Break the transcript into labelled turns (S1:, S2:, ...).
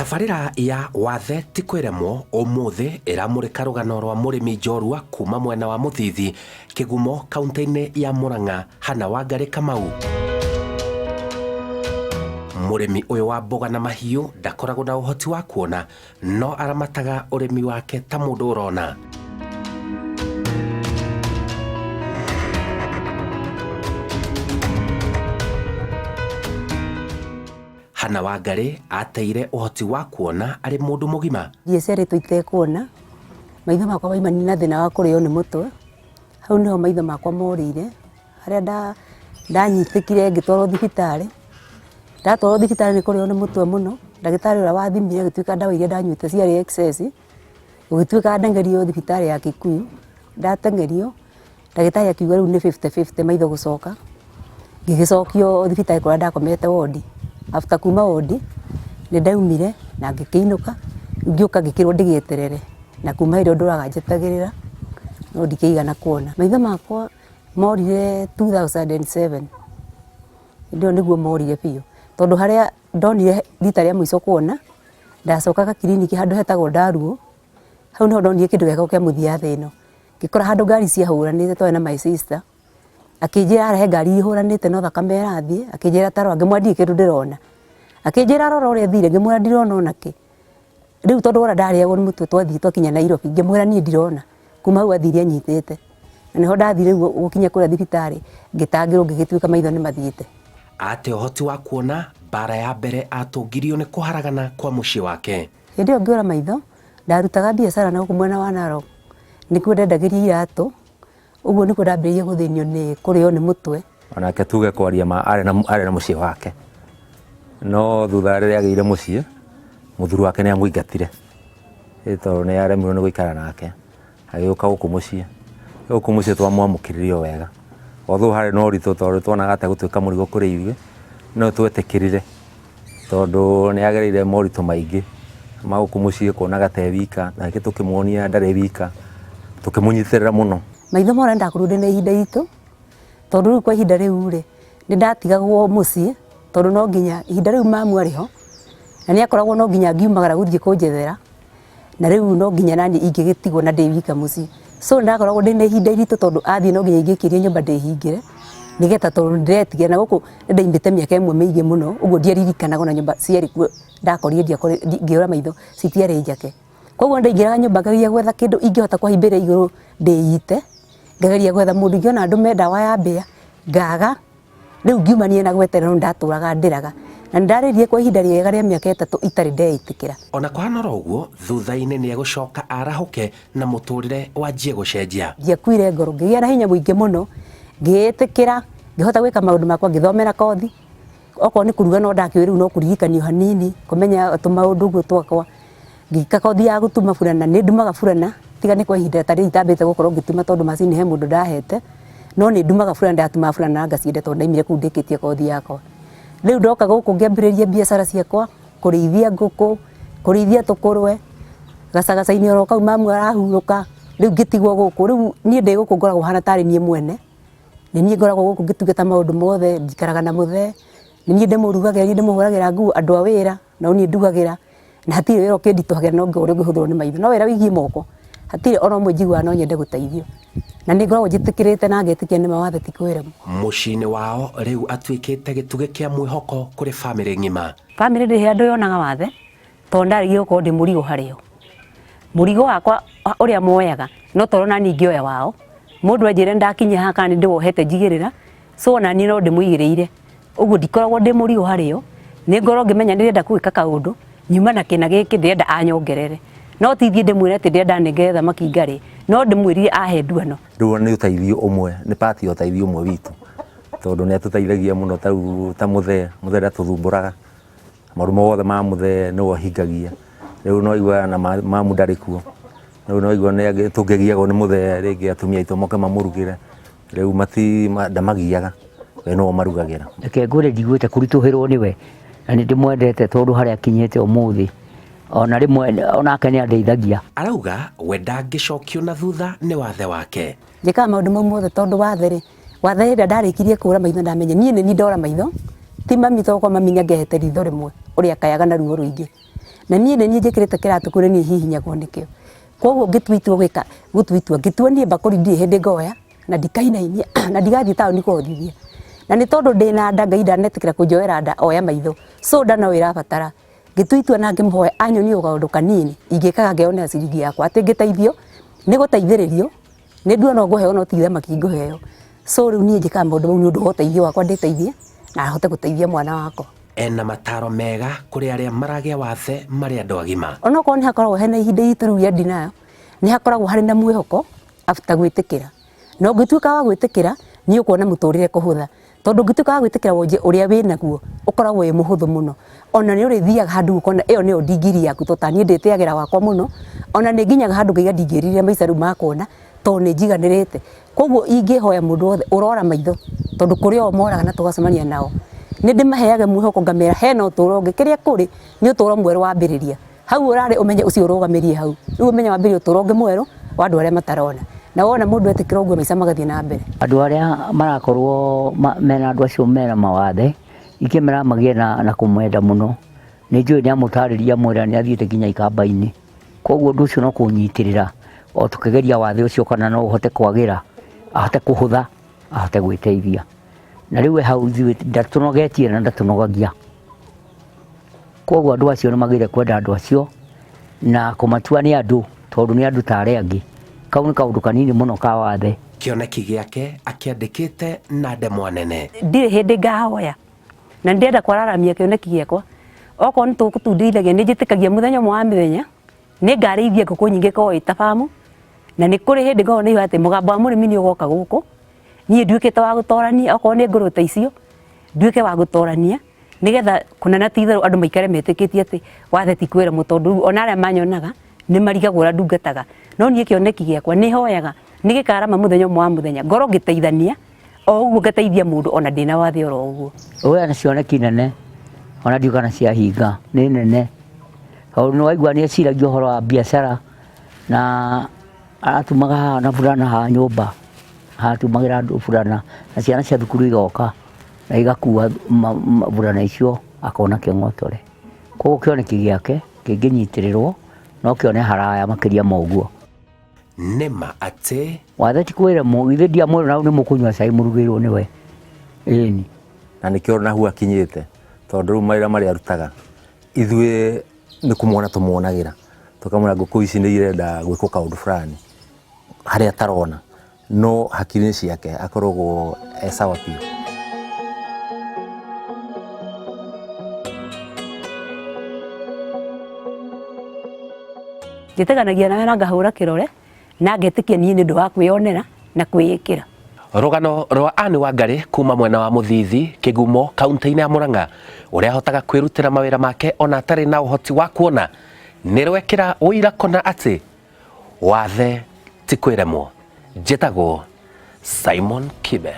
S1: Tabarĩra ya Wathe ti kwĩremwo ũmũthĩ ĩramũrĩka rũgano rwa mũrĩmi njorua kuma mwena wa Mũthithi, Kĩgumo, kaunti-inĩ ya Murang'a, Hannah Wangarĩ Kamau. Mũrĩmi ũyũ wa mboga na mahiũ ndakoragwo na ũhoti wa kuona, no aramataga ũrĩmi wake ta mũndũ ũrona. Hannah Wangarĩ ateire ũhoti wa kuona arĩ mũndũ mũgima.
S2: Ndiaciarĩtwo itekuona, maitho makwa maimanire na thĩna wa kũrĩo nĩ mũtwe, hau nĩho maitho makwa morĩire, harĩa ndanyitĩkire ngĩtwarwo thibitarĩ, ndatwarwo thibitarĩ nĩ kũrĩo nĩ mũtwe mũno, ndagĩtarĩ ũrĩa wathimire agĩtuĩka ndawa iria ndanyuĩte ciarĩ excess, gũgĩtuĩka ndeng'erio thibitarĩ ya Kikuyu, ndateng'erio Ndagĩtarĩ akiuga rĩu nĩ fifty fifty maitho gũcoka, ngĩgĩcokio thibitarĩ kũrĩa ndakomete wondi. After kuma wondi, nĩ ndaumire na ngĩkĩinũka, ngĩũka ngĩkĩrwo ndĩgĩeterere, na kuma hĩndĩ ĩyo ndũraga njetagĩrĩra, no ndikĩigana kuona. Maitho makwa morire 2007, hĩndĩ ĩyo nĩguo morire biũ, tondũ harĩa ndonire rita rĩa mũico kuona, ndacokaga kiriniki handũ hetagwo Ndaruũ, hau nĩho ndonire kĩndũ gĩakwa kĩa mũthia thĩ ĩno. Ngĩkora handũ ngari ciahũranĩte twarĩ na my sister, akĩnjĩra haha he ngari ihũranĩte no thakame ĩrathiĩ, akĩnjĩra ta rora, ngĩmwĩra ndirĩ kĩndũ ndĩrona. Akĩnjĩra rora ũrĩa ĩthire, ngĩmwĩra ndirona ona kĩ. Rĩu tondũ wona ndarĩagwo nĩ mũtwe twathiĩ twakinya Nairobi, ngĩmwĩra niĩ ndirona. Kuma hau athire anyitĩte. Na nĩho ndathire rĩu gũkinya kũrĩa thibitarĩ, ngĩtangĩrwo ngĩgĩtuĩka maitho nĩ mathiĩte.
S1: Ate ũhoti wa kuona, mbara ya mbere atũngirio nĩ kũharagana kwa mũciĩ wake.
S2: Hĩndĩ ĩyo ngĩũra maitho, ndarutaga biacara na gũkũ mwena wa Narok, nĩkuo ndendagĩria iratũ, ũguo nĩkuo ndambĩrĩirie gũthĩnio nĩ kũrĩo nĩ mũtwe.
S3: Onake tuge kwaria ma arĩ na, arĩ na mũciĩ wake, no thutha rĩrĩa agĩire mũciĩ, mũthuri wake nĩ amũingatire tondũ nĩ aremirwo nĩ gũikara nake, agĩũka gũkũ mũciĩ. Gũkũ mũciĩ twamwamũkĩrire o wega, although harĩ na ũritũ tondũ tuonaga ta egũtuĩka mũrigo kũrĩ ithuĩ, no twetĩkĩrire. Tondũ nĩ agereire moritũ maingĩ ma gũkũ mũciĩ kuonaga ta e wika, nake tũkĩmuonia ndarĩ wika, tũkĩmũnyitĩrĩra mũno.
S2: Maitho mora ndakorirwo ndĩna ihinda iritũ, tondũ rĩu kwa ihinda rĩu rĩ, nĩ ndatigagwo mũciĩ, tondũ no nginya ihinda rĩu mamu arĩ ho, na nĩ akoragwo no nginya angiumagara gũthiĩ kũnjethera, na rĩu no nginya naniĩ ingĩgĩtigwo na ndĩ wika mũciĩ. So nĩ ndakoragwo ndĩna ihinda iritũ tondũ athiĩ no nginya ingĩikĩrie nyũmba ndĩhingĩre, nĩgetha tondũ nĩ ndĩretigĩra na gũkũ nĩ ndaimĩte mĩaka ĩmwe mĩingĩ mũno, ũguo ndiaririkanaga ona nyũmba ciarĩ kuo ndakorire ngĩũra maitho citiarĩ njake. Koguo ndaingĩraga nyũmba ngageria gwetha kĩndũ ingĩhota kũhaimbĩria igũrũ ndĩite, ngageria gwetha mũndũ ingĩona ndũme ndawa ya mbĩa ngaga. Rĩu ngiumania na gweterera no ndatũraga ndĩraga. Na nĩ ndarĩrire kwa ihinda rĩega rĩa mĩaka 3 itarĩ ndeĩtĩkĩra.
S1: Ona kũhana oro ũguo, thutha-inĩ nĩ egũcoka arahũke na mũtũrĩre wanjie gũcenjia.
S2: Ndiakuire ngoro, ngĩgĩa na hinya mũingĩ mũno, ngĩĩtĩkĩra, ngĩhota gwĩka maũndũ makwa, ngĩthomera kothi, okorwo nĩ kũruga no ndakĩũĩ rĩu no kũririkanio hanini, kũmenya tũmaũndũ ũguo twakwa. Ngĩka kothi ya gũtuma burana, nĩ ndumaga burana tiga nĩ kwa ihinda ta rĩrĩ itambĩte gũkorwo ngĩtuma tondũ macini he mũndũ ndahete, no nĩ ndumaga burana, ndatumaga burana na ngaciendia tondũ ndaimire kũu ndĩkĩtie kothi yakwa. Rĩu ndoka gũkũ ngĩambĩrĩria biacara ciakwa, kũrĩithia ngũkũ, kũrĩithia tũkũrwe, gacagaca-inĩ oro kau mamu arahurũka, rĩu ngĩtigwo gũkũ, rĩu niĩ ndĩ gũkũ ngoragwo hana tarĩ niĩ mwene, nĩ niĩ ngoragwo gũkũ ngĩtungata maũndũ mothe, njikaraga na mũthee, nĩ niĩ ndĩmũrugagĩra, nĩ niĩ ndĩmũhũragĩra nguo, andũ a wĩra no niĩ ndugagĩra, na hatirĩ wĩra ũkĩnditũhagĩra no ũrĩa ũngĩhũthĩrwo nĩ maitho, no wĩra wĩgiĩ moko hatirĩ ona ũmwe njiguaga no nyende gũteithio, na nĩ ngoragwo njĩtĩkĩrĩte na ngetĩkia nĩma wathe ti kwĩremwo.
S1: Mũciĩ-inĩ wao rĩu atuĩkĩte gĩtugĩ kĩa mwĩhoko kũrĩ bamĩrĩ ng'ima.
S2: Bamĩrĩ ndĩrĩ handũ yonaga wathe tondũ ndaregire gũkorwo ndĩ mũrigo harĩ o. Mũrigo wakwa ũrĩa moyaga no toro naniĩ ingĩoya wao, mũndũ anjĩre nĩndakinyia haha kana nĩndĩwohete njigĩrĩra, so onaniĩ no ndĩmũigĩrĩire. Ũguo ndikoragwo ndĩ mũrigo harĩ o, nĩ ngorwo ngĩmenya ndĩrenda gwĩka kaũndũ, nyuma na kĩna gĩkĩ ndĩrenda anyongerere. No ti thiĩ ndĩmwĩre atĩ ndĩrenda anengere thamaki ngarĩe, no ndĩmwĩrire ahe nduano.
S3: Rĩu nĩ ũteithio ũmwe, nĩ part ya ũteithio ũmwe witũ, tondũ nĩ atũteithagia mũno ta rĩu ta mũthee, mũthee ndatũthumbũraga, maũndũ mothe ma mũthee nĩwe ũhingagia. Rĩu nĩ waigua ona mamu ndarĩ kuo, rĩu nĩ waigua tũngĩgiagwo nĩ mũthee rĩngĩ atumia aitũ moke mamũrugĩre. Rĩu mati ndamagiaga, we nĩwe ũmarugagĩra.
S4: Reke ngwĩre njiguĩte kũritũhĩrwo nĩwe na nĩ ndĩmwendete tondũ harĩa akinyĩte ũmũthĩ ona rĩmwe onake nĩ andeithagia.
S1: Arauga we ndangĩcokio na thutha nĩ wathe wake.
S2: Njĩkaga maũndũ mau mothe tondũ wathe rĩ, wathe hĩndĩ ĩrĩa ndarĩkirie kũra maitho ndamenya niĩ nĩ niĩ ndora maitho, ti mami tondũ korwo mami nĩ angĩahete ritho rĩmwe ũrĩa akayaga na ruo rũingĩ. Na niĩ nĩ niĩ njĩkĩrĩte kĩratũ kĩu nĩ niĩ hihinyagwo nĩkĩo. Koguo ngĩtua itua gwĩka gũtua itua ngĩtua niĩ mbakũri ndirĩ hĩndĩ ngoya na ndikainainia na ndigathiĩ taũni kũhothithia. Na nĩ tondũ ndĩna nda Ngai ndanetĩkĩra kũnjoera nda oya maitho. So nda no ĩrabatara. Ngĩtua itua na ngĩmũhoya anyonie o kaũndũ kanini ingĩkaga ngeyonera ciringi yakwa atĩ ngĩteithio nĩ gũteithĩrĩrio nĩ ndua no ngũheo no ti thamaki ngũheo. So rĩu niĩ njĩkaga maũndũ mau nĩ ũndũ wa ũteithio wakwa ndĩteithie na hote gũteithia mwana wakwa.
S1: Ena mataro mega kũrĩ arĩa maragĩa wathe marĩ andũ agima.
S2: Onokorwo nĩ hakoragwo hena ihinda iritũ rĩu rĩa denial, nĩ hakoragwo harĩ na mwĩhoko after gwĩtĩkĩra. Na ũngĩtuĩka wa gwĩtĩkĩra nĩ ũkuona mũtũrĩre kũhũtha. Tondũ ũngĩtuĩka wa gwĩtĩkĩra wonje ũrĩa wĩnaguo ũkoragwo wĩ mũhũthũ mũno. Ona nĩ ũrĩthiaga handũ ũkona ĩyo nĩyo ndigiri yaku tondũ ta niĩ ndĩtĩagĩra wakwa mũno. Ona nĩ nginyaga handũ ngaiga ndingĩrirĩra maica rĩu ma kuona tondũ nĩ njiganĩrĩte. Koguo ingĩhoya mũndũ wothe ũrora maitho tondũ kũrĩ o moraga na tũgacemania nao, nĩ ndĩmaheaga mwĩhoko ngamera hena ũtũro ũngĩ, kĩrĩa kũrĩ nĩ ũtũro mwerũ wambĩrĩria. Hau ũrarĩ ũmenye ũcio ũrũgamĩrie hau, rĩu ũmenye wambĩrĩria ũtũro ũngĩ mwerũ wa andũ arĩa matarona. Na wona mũndũ etĩkĩra ũguo maica magathiĩ na mbere.
S4: Andũ arĩa marakorwo mena andũ acio mena mawathe, ingĩmera magĩe na kũmwenda mũno. Nĩ njũĩ nĩ amũtarĩria amwĩra nĩ athiĩte nginya ikamba-inĩ. Koguo ũndũ ũcio no kũũnyitĩrĩra o tũkĩgeria wathe ũcio kana no ũhote kwagĩra, ahote kũhũtha, ahote gwĩteithia. Na rĩu e hau ithuĩ ndatũnogetie na ndatũnogagia. Koguo andũ acio nĩ magĩrĩire kwenda andũ acio na kũmatua nĩ andũ tondũ nĩ andũ ta arĩa angĩ. Kau nĩ kaũndũ kanini mũno ka wathe.
S1: Kĩoneki gĩake akĩandĩkĩte na ndemwa nene.
S2: Ndirĩ hĩndĩ ngahoya na nĩ ndĩrenda kwararamia kĩoneki gĩakwa okorwo nĩ tũgũkũ tũu ndĩithagia nĩ njĩtĩkagia mũthenya ũmwe wa mĩthenya nĩ ngarĩithia ngũkũ nyingĩ ĩkorwo ĩ ta farm na nĩ kũrĩ hĩndĩ ngoragwo na atĩ mũgambo wa mũrĩmi nĩ ũgoka gũkũ niĩ nduĩkĩte wa gũtorania okorwo nĩ ngũrũwe ta icio nduĩke wa gũtorania nĩgetha kũna na ti itherũ andũ maikare metĩkĩtie atĩ wathe ti kwĩremwo tondũ rĩu ona arĩa manyonaga nĩ marigagwo ũrĩa ndungataga no niĩ kĩoneki gĩakwa nĩ hoyaga nĩ gĩkarama mũthenya ũmwe wa mũthenya ngorwo ngĩteithania o ũguo ngateithia mũndũ ona ndĩna wathe oro ũguo.
S4: Ũyũ ena cioneki nene ona ndiũĩ kana ciahinga nĩ nene tondũ nĩ waigua nĩ eciragia ũhoro wa biacara na aratumaga haha na burana haha nyũmba aratumagĩra andũ burana na ciana cia thukuru igoka na igakua burana icio akona kĩng'otore. Koguo kĩoneki gĩake kĩngĩnyitĩrĩrwo no kĩone haraya makĩria ma ũguo.
S1: Nĩ ma atĩ.
S4: Wathe ti kwĩremwo, githĩ ndiamwĩra na rĩu nĩ mũkũnyua cai mũrugĩirwo nĩwe? Ĩni.
S3: Na nĩkĩo na hau akinyĩte tondũ rĩu mawĩra marĩa arutaga ithuĩ nĩ kũmuona tũmuonagĩra tũkamwĩra ngũkũ ici nĩ irenda gwĩkwo kaũndũ fulani harĩa atarona no hakiri-inĩ ciake akoragwo e sawa biũ.
S2: Njĩtĩkanagia nawe na ngahũra kĩrore na ngetĩkia niĩ nĩ ũndũ wa kwĩyonera na kwĩĩkĩra.
S1: Rũgano rwa Anne Wangari kuma mwena wa Mũthithi, Kĩgumo, kaunti-inĩ ya Murang'a, ũrĩa ahotaga kwĩrutĩra mawĩra make ona atarĩ na ũhoti wa kuona, nĩ rwekĩra ũira kũna atĩ wathe ti kwĩremwo. Njĩtagwo Simon Kibe.